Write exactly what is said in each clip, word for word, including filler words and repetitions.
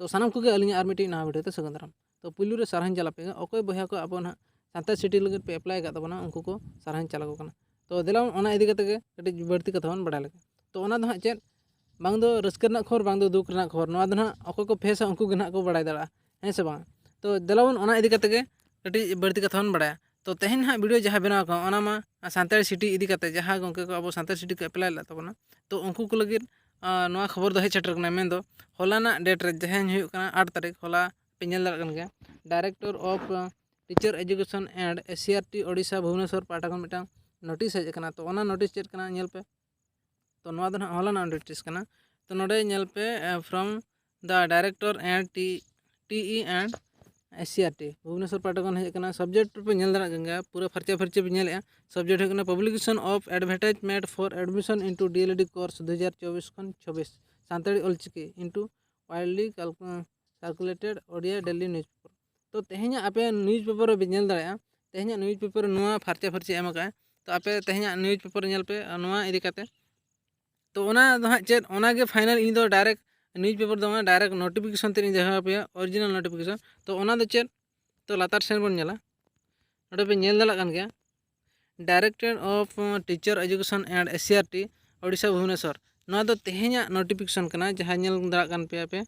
ᱛᱚ ᱥᱟᱱᱟᱢ ᱠᱚᱜᱮ ᱟᱹᱞᱤᱧᱟᱜ ᱟᱨ ᱢᱤᱫᱴᱤᱡ ᱱᱟᱣᱟ ᱵᱷᱤᱰᱤᱭᱳ ᱛᱮ ᱥᱟᱹᱜᱩᱱ ᱫᱟᱨᱟᱢ᱾ ᱛᱚ ᱯᱩᱭᱞᱩ ᱨᱮ ᱥᱟᱨᱦᱟᱣ ᱪᱟᱞᱟᱜ ᱯᱮ, ᱚᱠᱚᱭ ᱵᱚᱭᱦᱟ ᱠᱚ ᱟᱵᱚ ᱱᱟᱦᱟᱜ ᱥᱟᱱᱛᱟᱲ ᱥᱤᱴᱤ ᱞᱟᱹᱜᱤᱫ ᱯᱮ ᱮᱯᱞᱟᱭ ᱟᱠᱟᱫ ᱛᱟᱵᱚᱱᱟ, ᱩᱱᱠᱩ ᱠᱚ ᱥᱟᱨᱦᱟᱣ ᱪᱟᱞ ᱟᱠᱚ ᱠᱟᱱᱟ᱾ ᱛᱚ ᱫᱮᱞᱟ ᱵᱚᱱ ᱚᱱᱟ ᱤᱫᱤ ᱠᱟᱛᱮ ᱜᱮ ᱠᱟᱹᱴᱤᱡ ᱵᱟᱹᱲᱛᱤ ᱠᱟᱛᱷᱟ ᱵᱚᱱ ᱵᱟᱲᱟᱭ ᱞᱮᱜᱮ᱾ ᱛᱚ ᱚᱱᱟ ᱫᱚ ᱦᱟᱸᱜ ᱪᱮᱫ, ᱵᱟᱝ ᱫᱚ ᱨᱟᱹᱥᱠᱟᱹ ᱨᱮᱱᱟᱜ ᱠᱷᱚᱵᱚᱨ, ᱵᱟᱝ ᱫᱚ ᱫᱩᱠ ᱨᱮᱱᱟᱜ ᱠᱷᱚᱵᱚᱨ, ᱱᱚᱣᱟ ᱫᱚ ᱱᱟᱦᱟᱜ ᱚᱠᱚᱭ ᱠᱚ ᱯᱷᱮᱥᱟ ᱩᱱᱠᱩ ᱜᱮ ᱱᱟᱦᱟᱜ ᱠᱚ ᱵᱟᱲᱟᱭ ᱫᱟᱲᱮᱭᱟᱜᱼᱟ, ᱦᱮᱸ ᱥᱮ ᱵᱟᱝ? ᱛᱚ ᱫᱮᱞᱟ ᱵᱚᱱ ᱚᱱᱟ ᱤᱫᱤ ᱠᱟᱛᱮ ᱜᱮ ᱠᱟᱹᱴᱤᱡ ᱵᱟᱹᱲᱛᱤ ᱠᱟᱛᱷᱟ ᱵᱚᱱ ᱵᱟᱲᱟᱭᱟ᱾ ᱛᱚ ᱛᱮᱦᱮᱧ ᱱᱟᱦᱟᱜ ᱵᱷᱤᱰᱤᱭᱳ ᱡᱟᱦᱟᱸ ᱵᱮᱱᱟᱣ ᱟᱠᱟᱱᱟ, ᱚᱱᱟ ᱢᱟ ᱥᱟᱱᱛᱟᱲᱤ ᱥᱤᱴᱤ ᱤᱫᱤ ᱠᱟᱛᱮ, ᱡᱟᱦᱟᱸ ᱜᱚᱢᱠᱮ ᱠᱚ ᱟᱵᱚ ᱥᱟᱱᱛᱟᱲᱤ ᱥᱤᱴᱤ ᱠᱚ ᱮᱯᱞᱟᱭ ᱞᱮᱫ ᱛᱟᱵᱚᱱᱟ, ᱛᱚ ᱩᱱᱠᱩ ᱠᱚ ᱞᱟᱹᱜᱤᱫ ᱟᱸ, ᱱᱚᱣᱟ ᱠᱷᱚᱵᱚᱨ ᱫᱚ ᱦᱮᱡ ᱥᱮᱴᱮᱨ ᱠᱟᱱᱟ᱾ ᱢᱮᱱᱫᱚ ᱦᱚᱞᱟᱱᱟᱜ ᱰᱮᱴ ᱨᱮ, ᱡᱟᱦᱟᱸ ᱦᱩᱭᱩᱜ ᱠᱟᱱᱟ ᱟᱴ ᱛᱟᱹᱨᱤᱠᱷ, ᱦᱚᱞᱟ ᱯᱮ ᱧᱮᱞ ᱫᱟᱲᱮᱭᱟᱜ ᱠᱟᱱ ᱜᱮᱭᱟ, Director of Teacher Education and S C R T Odisha Bhubaneswar ᱯᱟᱦᱴᱟ ᱠᱷᱚᱱ ᱢᱤᱫᱴᱟᱝ ᱱᱳᱴᱤᱥ ᱦᱮᱡ ᱟᱠᱟᱱᱟ᱾ ᱛᱚ ᱚᱱᱟ ᱱᱳᱴᱤᱥ ᱪᱮᱫ ᱠᱟᱱᱟ ᱧᱮᱞ ᱯᱮ᱾ ᱛᱚ ᱱᱚᱣᱟ ᱫᱚ ᱱᱟᱦᱟᱜ ᱦᱚᱞᱟᱱᱟᱜ ᱱᱳᱴᱤᱥ ᱠᱟᱱᱟ᱾ ᱛᱚ ᱱᱚᱰᱮ ᱧᱮᱞ ᱯᱮ, from the Director and T, T E and S C R T Bhubaneswar ᱯᱟᱦᱴᱟ ᱠᱷᱚᱱ ᱦᱮᱡ ᱟᱠᱟᱱᱟ᱾ ᱥᱟᱵᱡᱮᱠᱴ ᱯᱮ ᱧᱮᱞ ᱫᱟᱲᱮᱭᱟᱜ ᱠᱟᱱ ᱜᱮᱭᱟ, ᱯᱩᱨᱟᱹ ᱯᱷᱟᱨᱪᱟ ᱯᱷᱟᱹᱨᱪᱤ ᱯᱮ ᱧᱮᱞᱮᱫᱼᱟ᱾ ᱥᱟᱵᱡᱮᱠᱴ ᱦᱩᱭᱩᱜ ᱠᱟᱱᱟ Publication of Advertisement for Admission into D L Ed Course ᱫᱩ ᱦᱟᱡᱟᱨ ᱪᱚᱵᱵᱤᱥ ᱠᱷᱚᱱ ᱪᱷᱚᱵᱵᱤᱥ, Santali Ol Chiki into widely cal-, circulated Odia daily newspaper. ᱛᱚ ᱛᱮᱦᱮᱧᱟᱜ ᱟᱯᱮ ᱱᱤᱭᱩᱡᱽ ᱯᱮᱯᱟᱨ ᱨᱮ ᱧᱮᱞ ᱫᱟᱲᱮᱭᱟᱜᱼᱟ, ᱛᱮᱦᱮᱧᱟᱜ ᱱᱤᱭᱩᱡᱽ ᱯᱮᱯᱟᱨ ᱨᱮ ᱱᱚᱣᱟ ᱯᱷᱟᱨᱪᱟ ᱯᱷᱟᱹᱨᱪᱤ ᱮᱢ ᱟᱠᱟᱫᱼᱟ᱾ ᱛᱚ ᱟᱯᱮ ᱛᱮᱦᱮᱧᱟᱜ ᱱᱤᱭᱩᱡᱽ ᱯᱮᱯᱟᱨ ᱨᱮ ᱧᱮᱞ ᱯᱮ, ᱟᱨ ᱱᱚᱣᱟ ᱤᱫᱤ ᱠᱟᱛᱮ᱾ ᱛᱚ ᱚᱱᱟ ᱫᱚ ᱦᱟᱸᱜ ᱪᱮᱫ, ᱚᱱᱟ ᱜᱮ ᱯᱷᱟᱭᱱᱟᱞ, ᱤᱧ ᱫᱚ ᱰᱟᱭᱨᱮᱠᱴ ᱱᱤᱭᱩᱡᱽ ᱯᱮᱯᱟᱨ ᱫᱚ ᱵᱟᱝ, ᱰᱟᱭᱨᱮᱠᱴ ᱱᱳᱴᱤᱯᱷᱤᱠᱮᱥᱚᱱ ᱛᱮᱫ ᱤᱧ ᱡᱟᱦᱟᱸ ᱟᱯᱮᱭᱟ, ᱚᱨᱤᱡᱤᱱᱟᱞ ᱱᱳᱴᱤᱯᱷᱤᱠᱮᱥᱚᱱ᱾ ᱛᱚ ᱚᱱᱟ ᱫᱚ ᱪᱮᱫ, ᱛᱚ ᱞᱟᱛᱟᱨ ᱥᱮᱱ ᱵᱚᱱ ᱧᱮᱞᱟ, ᱱᱚᱰᱮ ᱯᱮ ᱧᱮᱞ ᱫᱟᱲᱮᱭᱟᱜ ᱠᱟᱱ ᱜᱮᱭᱟ, Director of Teacher Education and S C R T Odisha Bhubaneswar. ᱱᱚᱣᱟ ᱫᱚ ᱛᱮᱦᱮᱧᱟᱜ ᱱᱳᱴᱤᱯᱷᱤᱠᱮᱥᱚᱱ ᱠᱟᱱᱟ, ᱡᱟᱦᱟᱸ ᱧᱮᱞ ᱫᱟᱲᱮᱭᱟᱜ ᱠᱟᱱ ᱯᱮᱭᱟ ᱯᱮ᱾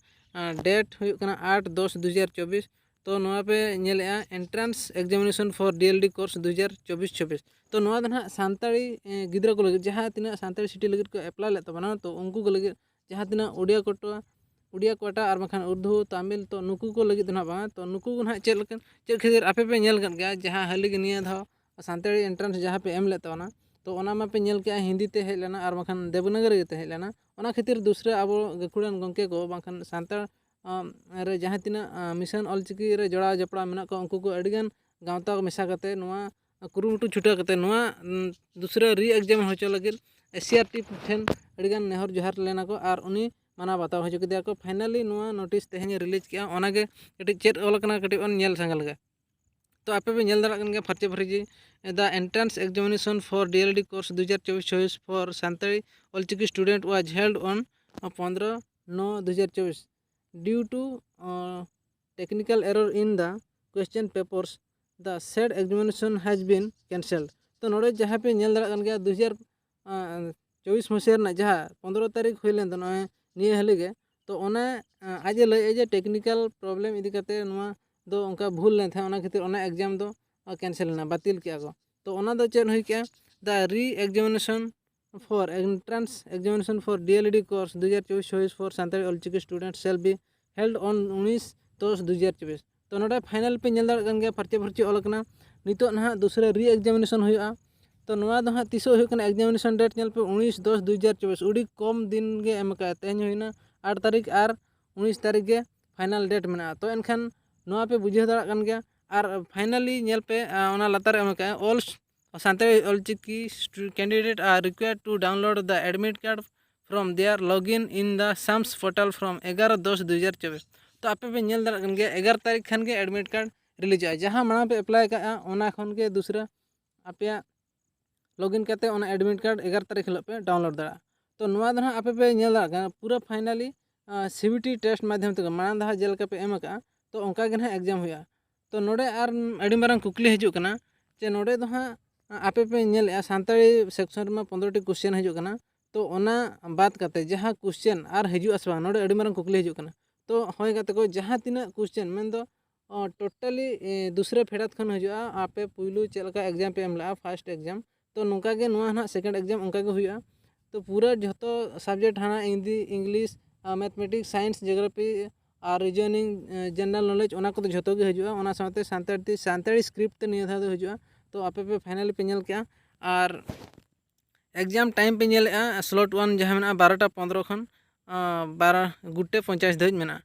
ᱰᱮᱴ ᱦᱩᱭᱩᱜ ᱠᱟᱱᱟ ᱟᱴ ᱫᱚᱥ ᱫᱩ ᱦᱟᱡᱟᱨ ᱪᱚᱵᱵᱤᱥ᱾ ᱛᱚ ᱱᱚᱣᱟ ᱯᱮ ᱧᱮᱞᱮᱜᱼᱟ, Entrance Examination for D L D Course ᱫᱩ ᱦᱟᱡᱟᱨ ᱪᱚᱵᱵᱤᱥ ᱪᱷᱚᱵᱵᱤᱥ᱾ ᱛᱚ ᱱᱚᱣᱟ ᱫᱚ ᱱᱟᱦᱟᱜ ᱥᱟᱱᱛᱟᱲᱤ, ᱮ, ᱜᱤᱫᱽᱨᱟᱹ ᱠᱚ ᱞᱟᱹᱜᱤᱫ, ᱡᱟᱦᱟᱸ ᱛᱤᱱᱟᱹᱜ ᱥᱟᱱᱛᱟᱲᱤ ᱥᱤᱴᱤ ᱞᱟᱹᱜᱤᱫ ᱠᱚ ᱮᱯᱞᱟᱭ ᱞᱮᱫ ᱛᱟᱵᱚᱱᱟ, ᱛᱚ ᱩᱱᱠᱩ ᱠᱚ ᱞᱟᱹᱜᱤᱫ, ᱡᱟᱦᱟᱸ ᱛᱤᱱᱟᱹᱜ ᱳᱰᱤᱭᱟ ᱠᱳᱴᱟ, ᱳᱰᱤᱭᱟ ᱠᱳᱴᱟ ᱟᱨ ᱵᱟᱝᱠᱷᱟᱱ ᱩᱨᱫᱩ, ᱛᱟᱢᱤᱞ, ᱛᱚ ᱱᱩᱠᱩ ᱠᱚ ᱞᱟᱹᱜᱤᱫ ᱫᱚ ᱱᱟᱦᱟᱜ ᱵᱟᱝᱟ᱾ ᱛᱚ ᱱᱩᱠᱩ ᱠᱚ ᱱᱟᱦᱟᱜ ᱪᱮᱫ ᱞᱮᱠᱟ, ᱪᱮᱫ ᱠᱷᱟᱹᱛᱤᱨ ᱟᱯᱮ ᱯᱮ ᱧᱮᱞ ᱠᱟᱫ ᱜᱮᱭᱟ, ᱡᱟᱦᱟᱸ ᱦᱟᱹᱞᱤ ᱜᱮ ᱱᱤᱭᱟᱹ ᱫᱷᱟᱣ ᱥᱟᱱᱛᱟᱲᱤ entrance ᱡᱟᱦᱟᱸ ᱯᱮ ᱮᱢ ᱞᱮᱫ ᱛᱟᱵᱚᱱᱟ, ᱛᱚ ᱚᱱᱟ ᱢᱟᱯᱮ ᱧᱮᱞ ᱠᱮᱜᱼᱟ ᱦᱤᱱᱫᱤ ᱛᱮ ᱦᱮᱡ ᱞᱮᱱᱟ ᱟᱨ ᱵᱟᱝᱠᱷᱟᱱ ᱫᱮᱵᱽᱱᱟᱜᱚᱨᱤ ᱛᱮ ᱦᱮᱡ ᱞᱮᱱᱟ᱾ ᱚᱱᱟ ᱠᱷᱟᱹᱛᱤᱨ ᱫᱩᱥᱨᱟᱹ ᱟᱵᱚ ᱜᱟᱹᱠᱷᱩᱲᱟᱱ ᱜᱚᱢᱠᱮ ᱠᱚ ᱵᱟᱝᱠᱷᱟᱱ ᱥᱟᱱᱛᱟᱲ, ᱟᱢ, ᱨᱮ ᱡᱟᱦᱟᱸ ᱛᱤᱱᱟᱹᱜ, ᱟᱸ, ᱢᱤᱥᱚᱱ ᱚᱞᱪᱤᱠᱤ ᱨᱮ ᱡᱚᱲᱟᱣ ᱡᱚᱯᱲᱟᱣ ᱢᱮᱱᱟᱜ ᱠᱚᱣᱟ, ᱩᱱᱠᱩ ᱠᱚ ᱟᱹᱰᱤᱜᱟᱱ ᱜᱟᱶᱛᱟ ᱠᱚ ᱢᱮᱥᱟ ᱠᱟᱛᱮ ᱱᱚᱣᱟ ᱠᱩᱨᱩᱢᱩᱴᱩ ᱪᱷᱩᱴᱟᱹᱣ ᱠᱟᱛᱮ ᱱᱚᱣᱟ, ᱩᱸ, ᱫᱩᱥᱨᱟᱹ re-exam ᱦᱚᱪᱚ ᱞᱟᱹᱜᱤᱫ S C R T ᱴᱷᱮᱱ ᱟᱹᱰᱤᱜᱟᱱ ᱱᱮᱦᱚᱨ ᱡᱚᱦᱟᱨ ᱞᱮᱱᱟ ᱠᱚ ᱟᱨ ᱩᱱᱤ ᱢᱟᱱᱟᱣ ᱵᱟᱛᱟᱣ ᱦᱚᱪᱚ ᱠᱮᱫᱮᱭᱟ ᱠᱚ᱾ ᱯᱷᱟᱭᱱᱟᱞᱤ ᱱᱚᱣᱟ ᱱᱳᱴᱤᱥ ᱛᱮᱦᱮᱧ ᱮ ᱨᱤᱞᱤᱡᱽ ᱠᱮᱜᱼᱟ, ᱚᱱᱟᱜᱮ ᱠᱟᱹᱴᱤᱡ ᱪᱮᱫ ᱚᱞ ᱟᱠᱟᱱᱟ, ᱠᱟᱹᱴᱤᱡ ᱵᱚᱱ ᱧᱮᱞ ᱥᱟᱸᱜᱮ ᱞᱮᱜᱮ᱾ ᱛᱚ ᱟᱯᱮ ᱯᱮ ᱧᱮᱞ ᱫᱟᱲᱮᱭᱟᱜ ᱠᱟᱱ ᱜᱮᱭᱟ ᱯᱷᱟᱨᱪᱟ ᱯᱷᱟᱹᱨᱪᱤ, The Entrance Examination for D L D Course ᱫᱩ ᱦᱟᱡᱟᱨ ᱪᱚᱵᱵᱤᱥ ᱪᱷᱚᱵᱵᱤᱥ for Santali Olchiki Student was held on ᱯᱚᱱᱫᱽᱨᱚ ᱱᱚ ᱫᱩ ᱦᱟᱡᱟᱨ ᱪᱚᱵᱵᱤᱥ᱾ due to uh, technical error in the question papers, the said examination has been cancelled. ᱛᱚ ᱱᱚᱰᱮ ᱡᱟᱦᱟᱸ ᱯᱮ ᱧᱮᱞ ᱫᱟᱲᱮᱭᱟᱜ ᱠᱟᱱ ᱜᱮᱭᱟ, ᱫᱩ ᱦᱟᱡᱟᱨ ᱪᱚᱵᱵᱤᱥ ᱢᱟᱹᱦᱤᱛ ᱨᱮᱱᱟᱜ ᱡᱟᱦᱟᱸ ᱯᱚᱱᱨᱚ ᱛᱟᱹᱨᱤᱠᱷ ᱦᱩᱭ ᱞᱮᱱ ᱫᱚ, ᱱᱚᱜᱼᱚᱭ ᱱᱤᱭᱟᱹ ᱦᱟᱹᱞᱤ ᱜᱮ, ᱛᱚ ᱚᱱᱟ ᱟᱡ ᱮ ᱞᱟᱹᱭᱮᱫᱼᱟ ᱡᱮ ᱴᱮᱠᱱᱤᱠᱮᱞ ᱯᱨᱚᱵᱞᱮᱢ ᱤᱫᱤ ᱠᱟᱛᱮ ᱱᱚᱣᱟ ᱫᱚ ᱚᱱᱠᱟ ᱵᱷᱩᱞ ᱞᱮᱱ ᱛᱟᱦᱮᱸᱫ, ᱚᱱᱟ ᱠᱷᱟᱹᱛᱤᱨ ᱚᱱᱟ ᱮᱠᱡᱟᱢ ᱫᱚ ᱠᱮᱱᱥᱮᱞ ᱮᱱᱟ, ᱵᱟᱹᱛᱤᱞ ᱠᱮᱜᱼᱟ ᱠᱚ᱾ ᱛᱚ ᱚᱱᱟ ᱫᱚ ᱪᱮᱫ ᱦᱩᱭ ᱠᱮᱜᱼᱟ? The re-examination for entrance examination for D L E D course ᱫᱩ ᱦᱟᱡᱟᱨ ᱪᱚᱵᱵᱤᱥ ᱪᱚᱵᱵᱤᱥ for Santali Ol Chiki students shall be held on ᱩᱱᱤᱥ ᱫᱚᱥ ᱫᱩ ᱦᱟᱡᱟᱨ ᱪᱚᱵᱵᱤᱥ᱾ ᱛᱚ ᱱᱚᱰᱮ ᱯᱷᱟᱭᱱᱟᱞ ᱯᱮ ᱧᱮᱞ ᱫᱟᱲᱮᱭᱟᱜ ᱠᱟᱱ ᱜᱮᱭᱟ, ᱯᱷᱟᱨᱪᱟ ᱯᱷᱟᱹᱨᱪᱤ ᱚᱞ ᱟᱠᱟᱱᱟ᱾ ᱱᱤᱛᱚᱜ ᱱᱟᱦᱟᱜ ᱫᱩᱥᱨᱟ ᱨᱤ ᱮᱠᱡᱟᱢᱤᱱᱮᱥᱚᱱ ᱦᱩᱭᱩᱜᱼᱟ᱾ ᱛᱚ ᱱᱚᱣᱟ ᱫᱚ ᱦᱟᱸᱜ ᱛᱤᱥᱚᱜ ᱦᱩᱭᱩᱜ ᱠᱟᱱᱟ? ᱮᱠᱡᱟᱢᱤᱱᱮᱥᱚᱱ ᱰᱮᱴ ᱧᱮᱞ ᱯᱮ, ᱩᱱᱤᱥ ᱫᱚᱥ ᱫᱩ ᱦᱟᱡᱟᱨ ᱪᱚᱵᱵᱤᱥ, ᱟᱹᱰᱤ ᱠᱚᱢ ᱫᱤᱱ ᱜᱮ ᱮᱢ ᱟᱠᱟᱫᱼᱟ᱾ ᱛᱮᱦᱮᱧ ᱦᱩᱭᱱᱟ ᱟᱴ ᱛᱟᱹᱨᱤᱠᱷ ᱟᱨ ᱩᱱᱤᱥ ᱛᱟᱹᱨᱤᱠᱷ ᱜᱮ ᱯᱷᱟᱭᱱᱟᱞ ᱰᱮᱴ ᱢᱮᱱᱟᱜᱼᱟ᱾ ᱛᱚ ᱮᱱᱠᱷᱟᱱ ᱱᱚᱣᱟ ᱯᱮ ᱵᱩᱡᱷᱟᱹᱣ ᱫᱟᱲᱮᱭᱟᱜ ᱠᱟᱱ ᱜᱮᱭᱟ᱾ ᱟᱨ ᱯᱷᱟᱭᱱᱟᱞᱤ ᱧᱮᱞ ᱯᱮ, ᱟᱸ, ᱚᱱᱟ ᱞᱟᱛᱟᱨ ᱨᱮ ᱮᱢ ᱟᱠᱟᱫᱼᱟ, all Santali Ol Chiki stu-, candidate are required to download the admit card from their login in the SAMS portal from ᱮᱜᱟᱨᱚ ᱫᱚᱥ ᱫᱩ ᱦᱟᱡᱟᱨ ᱪᱚᱵᱵᱤᱥ᱾ ᱛᱚ ᱟᱯᱮ ᱯᱮ ᱧᱮᱞ ᱫᱟᱲᱮᱭᱟᱜ ᱠᱟᱱ ᱜᱮᱭᱟ, ᱮᱜᱟᱨᱚ ᱛᱟᱹᱨᱤᱠᱷ ᱠᱷᱟᱱ ᱜᱮ ᱮᱰᱢᱤᱴ ᱠᱟᱨᱰ ᱨᱤᱞᱤᱡᱚᱜᱼᱟ᱾ ᱡᱟᱦᱟᱸ ᱢᱟᱲᱟᱝ ᱯᱮ ᱮᱯᱞᱟᱭ ᱠᱟᱜᱼᱟ, ᱚᱱᱟ ᱠᱷᱚᱱ ᱜᱮ ᱫᱩᱥᱨᱟ ᱟᱯᱮᱭᱟᱜ ᱞᱚᱜᱤᱱ ᱠᱟᱛᱮ ᱚᱱᱟ ᱮᱰᱢᱤᱴ ᱠᱟᱨᱰ ᱮᱜᱟᱨᱚ ᱛᱟᱹᱨᱤᱠᱷ ᱦᱤᱞᱳᱜ ᱯᱮ ᱰᱟᱣᱩᱱᱞᱳᱰ ᱫᱟᱲᱮᱭᱟᱜᱼᱟ᱾ ᱛᱚ ᱱᱚᱣᱟ ᱫᱚ ᱱᱟᱦᱟᱜ ᱟᱯᱮ ᱯᱮ ᱧᱮᱞ ᱫᱟᱲᱮᱭᱟᱜ ᱠᱟᱱᱟ, ᱯᱩᱨᱟᱹ finally C B T test ᱢᱟᱫᱽᱫᱷᱚᱢ ᱛᱮᱜᱮ, ᱢᱟᱲᱟᱝ ᱫᱷᱟᱣ ᱡᱮ ᱞᱮᱠᱟ ᱯᱮ ᱮᱢ ᱟᱠᱟᱫᱼᱟ, ᱛᱚ ᱚᱱᱠᱟ ᱜᱮ ᱱᱟᱦᱟᱜ ᱮᱠᱡᱟᱢ ᱦᱩᱭᱩᱜᱼᱟ᱾ ᱛᱚ ᱱᱚᱰᱮ ᱟᱨ ᱟᱹᱰᱤ ᱢᱟᱨᱟᱝ ᱠᱩᱠᱞᱤ ᱦᱤᱡᱩᱜ ᱠᱟᱱᱟ, ᱡᱮ ᱱᱚᱰᱮ ᱫᱚ ᱦᱟᱸᱜ ᱟᱯᱮ ᱯᱮ ᱧᱮᱞᱮᱫᱼᱟ, ᱥᱟᱱᱛᱟᱲᱤ ᱥᱮᱠᱥᱚᱱ ᱨᱮᱢᱟ ᱯᱚᱱᱨᱚ ᱴᱤ ᱠᱚᱥᱪᱮᱱ ᱦᱤᱡᱩᱜ ᱠᱟᱱᱟ, ᱛᱚ ᱚᱱᱟ ᱵᱟᱫ ᱠᱟᱛᱮ ᱡᱟᱦᱟᱸ ᱠᱚᱥᱪᱮᱱ ᱟᱨ ᱦᱤᱡᱩᱜᱼᱟ ᱥᱮ ᱵᱟᱝ, ᱱᱚᱰᱮ ᱟᱹᱰᱤ ᱢᱟᱨᱟᱝ ᱠᱩᱠᱞᱤ ᱦᱤᱡᱩᱜ ᱠᱟᱱᱟ᱾ ᱛᱚ ᱦᱳᱭ ᱜᱟᱛᱮ ᱠᱚ, ᱡᱟᱦᱟᱸ ᱛᱤᱱᱟᱹᱜ ᱠᱚᱥᱪᱮᱱ, ᱢᱮᱱᱫᱚ ᱴᱳᱴᱟᱞᱤ ᱫᱩᱥᱨᱟ ᱯᱷᱮᱰᱟᱛ ᱠᱷᱚᱱ ᱦᱤᱡᱩᱜᱼᱟ, ᱟᱯᱮ ᱯᱩᱭᱞᱩ ᱪᱮᱫ ᱞᱮᱠᱟ ᱮᱠᱡᱟᱢ ᱯᱮ ᱮᱢ ᱞᱮᱜᱼᱟ, ᱯᱷᱟᱥᱴ ᱮᱠᱡᱟᱢ, ᱛᱚ ᱱᱚᱝᱠᱟ ᱜᱮ ᱱᱚᱣᱟ ᱱᱟᱦᱟᱜ ᱥᱮᱠᱮᱱᱰ ᱮᱠᱡᱟᱢ ᱚᱱᱠᱟ ᱜᱮ ᱦᱩᱭᱩᱜᱼᱟ᱾ ᱛᱚ ᱯᱩᱨᱟᱹ ᱡᱷᱚᱛᱚ ᱥᱟᱵᱡᱮᱠᱴ, ᱦᱟᱱᱟ ᱦᱤᱱᱫᱤ, ᱤᱝᱞᱤᱥ, ᱟᱨ ᱢᱮᱛᱷᱢᱮᱴᱤᱠᱥ, ᱥᱟᱭᱮᱱᱥ, ᱡᱤᱭᱳᱜᱨᱟᱯᱷᱤ ᱟᱨ ᱨᱤᱡᱚᱱᱤᱝ, ᱡᱮᱱᱟᱨᱮᱞ ᱱᱚᱞᱮᱡᱽ, ᱚᱱᱟ ᱠᱚᱫᱚ ᱡᱷᱚᱛᱚ ᱜᱮ ᱦᱤᱡᱩᱜᱼᱟ᱾ ᱚᱱᱟ ᱥᱟᱶᱛᱮ ᱥᱟᱱᱛᱟᱲᱤ ᱛᱮ, ᱥᱟᱱᱛᱟᱲᱤ ᱥᱠᱨᱤᱯᱴ ᱛᱮ ᱱᱤᱭᱟᱹ ᱫᱷᱟᱣ ᱫᱚ ᱦᱤᱡᱩᱜᱼᱟ᱾ ᱛᱚ ᱟᱯᱮ ᱯᱮ ᱯᱷᱟᱭᱱᱟᱞᱤ ᱯᱮ ᱧᱮᱞ ᱠᱮᱜᱼᱟ᱾ ᱟᱨ ᱮᱠᱡᱟᱢ ᱴᱟᱭᱤᱢ ᱯᱮ ᱧᱮᱞᱮᱜᱼᱟ, ᱥᱞᱚᱴ ᱳᱣᱟᱱ ᱡᱟᱦᱟᱸ ᱢᱮᱱᱟᱜᱼᱟ ᱵᱟᱨᱚᱴᱟ ᱯᱚᱱᱨᱚ ᱠᱷᱚᱱ, ᱟᱸ, ᱵᱟᱨᱚ ᱜᱩᱴᱮ ᱯᱚᱧᱪᱟᱥ ᱫᱷᱟᱹᱵᱤᱡ ᱢᱮᱱᱟᱜᱼᱟ᱾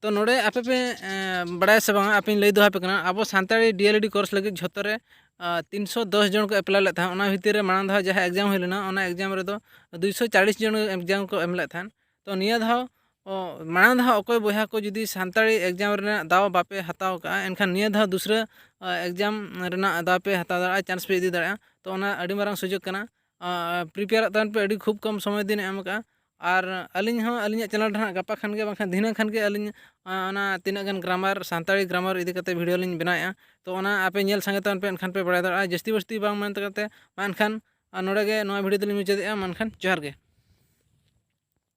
ᱛᱚ ᱱᱚᱰᱮ ᱟᱯᱮ ᱯᱮ, ᱮᱸ, ᱵᱟᱲᱟᱭᱟ ᱥᱮ ᱵᱟᱝᱟ, ᱟᱯᱮᱧ ᱞᱟᱹᱭ ᱫᱚᱦᱚ ᱟᱯᱮ ᱠᱟᱱᱟ, ᱟᱵᱚ ᱥᱟᱱᱛᱟᱲᱤ ᱰᱤ ᱮᱞ ᱮᱰ ᱠᱳᱨᱥ ᱞᱟᱹᱜᱤᱫ ᱡᱷᱚᱛᱚ ᱨᱮ, ᱟᱸ, ᱛᱤᱱᱥᱚ ᱫᱚᱥ ᱡᱚᱱ ᱠᱚ ᱮᱯᱞᱟᱭ ᱞᱮᱫ ᱛᱟᱦᱮᱸᱫ᱾ ᱚᱱᱟ ᱵᱷᱤᱛᱤᱨ ᱨᱮ ᱢᱟᱲᱟᱝ ᱫᱷᱟᱣ ᱡᱟᱦᱟᱸ ᱮᱠᱡᱟᱢ ᱦᱩᱭ ᱞᱮᱱᱟ, ᱚᱱᱟ ᱮᱠᱡᱟᱢ ᱨᱮᱫᱚ ᱫᱩᱭᱥᱚ ᱪᱟᱲᱤᱥ ᱡᱚᱱ ᱮᱠᱡᱟᱢ ᱠᱚ ᱮᱢ ᱞᱮᱫ ᱛᱟᱦᱮᱸᱫ᱾ ᱛᱚ ᱱᱤᱭᱟᱹ ᱫᱷᱟᱣ, ᱚ, ᱢᱟᱲᱟᱝ ᱫᱷᱟᱣ ᱚᱠᱚᱭ ᱵᱚᱭᱦᱟ ᱠᱚ ᱡᱩᱫᱤ ᱥᱟᱱᱛᱟᱲᱤ ᱮᱠᱡᱟᱢ ᱨᱮᱱᱟᱜ ᱫᱟᱣ ᱵᱟᱯᱮ ᱦᱟᱛᱟᱣ ᱠᱟᱜᱼᱟ, ᱮᱱᱠᱷᱟᱱ ᱱᱤᱭᱟᱹ ᱫᱷᱟᱣ ᱫᱩᱥᱨᱟᱹ, ᱟ, ᱮᱠᱡᱟᱢ ᱨᱮᱱᱟᱜ ᱫᱟᱣ ᱯᱮ ᱦᱟᱛᱟᱣ ᱫᱟᱲᱮᱭᱟᱜᱼᱟ, ᱪᱟᱱᱥ ᱯᱮ ᱤᱫᱤ ᱫᱟᱲᱮᱭᱟᱜᱼᱟ᱾ ᱛᱚ ᱚᱱᱟ ᱟᱹᱰᱤ ᱢᱟᱨᱟᱝ ᱥᱩᱡᱳᱜᱽ ᱠᱟᱱᱟ᱾ ᱟ, ᱯᱨᱤᱯᱮᱭᱟᱨᱚᱜ ᱛᱟᱵᱚᱱ ᱯᱮ, ᱟᱹᱰᱤ ᱠᱷᱩᱵ ᱠᱚᱢ ᱥᱚᱢᱚᱭ ᱫᱤᱱ ᱮ ᱮᱢ ᱟᱠᱟᱫᱼᱟ᱾ ᱟᱨ ᱟᱹᱞᱤᱧ ᱦᱚᱸ ᱟᱹᱞᱤᱧᱟᱜ ᱪᱮᱱᱮᱞ ᱨᱮ ᱦᱟᱸᱜ ᱜᱟᱯᱟ ᱠᱷᱟᱱ ᱜᱮ ᱵᱟᱝᱠᱷᱟᱱ ᱫᱷᱤᱱᱟᱹᱝ ᱠᱷᱟᱱ ᱜᱮ ᱟᱹᱞᱤᱧ ᱚᱱᱟ ᱛᱤᱱᱟᱹᱜ ᱜᱟᱱ ᱜᱨᱟᱢᱟᱨ, ᱥᱟᱱᱛᱟᱲᱤ ᱜᱨᱟᱢᱟᱨ ᱤᱫᱤ ᱠᱟᱛᱮ ᱵᱷᱤᱰᱤᱭᱳ ᱞᱤᱧ ᱵᱮᱱᱟᱣᱮᱫᱼᱟ᱾ ᱛᱚ ᱚᱱᱟ ᱟᱯᱮ ᱧᱮᱞ ᱥᱟᱸᱜᱮ ᱛᱟᱵᱚᱱ ᱯᱮ, ᱮᱱᱠᱷᱟᱱ ᱯᱮ ᱵᱟᱲᱟᱭ ᱫᱟᱲᱮᱭᱟᱜᱼᱟ᱾ ᱡᱟᱹᱥᱛᱤ ᱵᱟᱹᱥᱛᱤ ᱵᱟᱝ ᱢᱮᱱ ᱠᱟᱛᱮ ᱢᱟ ᱮᱱᱠᱷᱟᱱ ᱟᱨ ᱱᱚᱰᱮ ᱜᱮ ᱱᱚᱣᱟ ᱵᱷᱤᱰᱤᱭᱳ ᱫᱚᱞᱤᱧ ᱢᱩᱪᱟᱹᱫᱮᱜᱼᱟ᱾ ᱢᱟ ᱮᱱᱠᱷᱟᱱ ᱡᱚᱦᱟᱨ ᱜᱮ᱾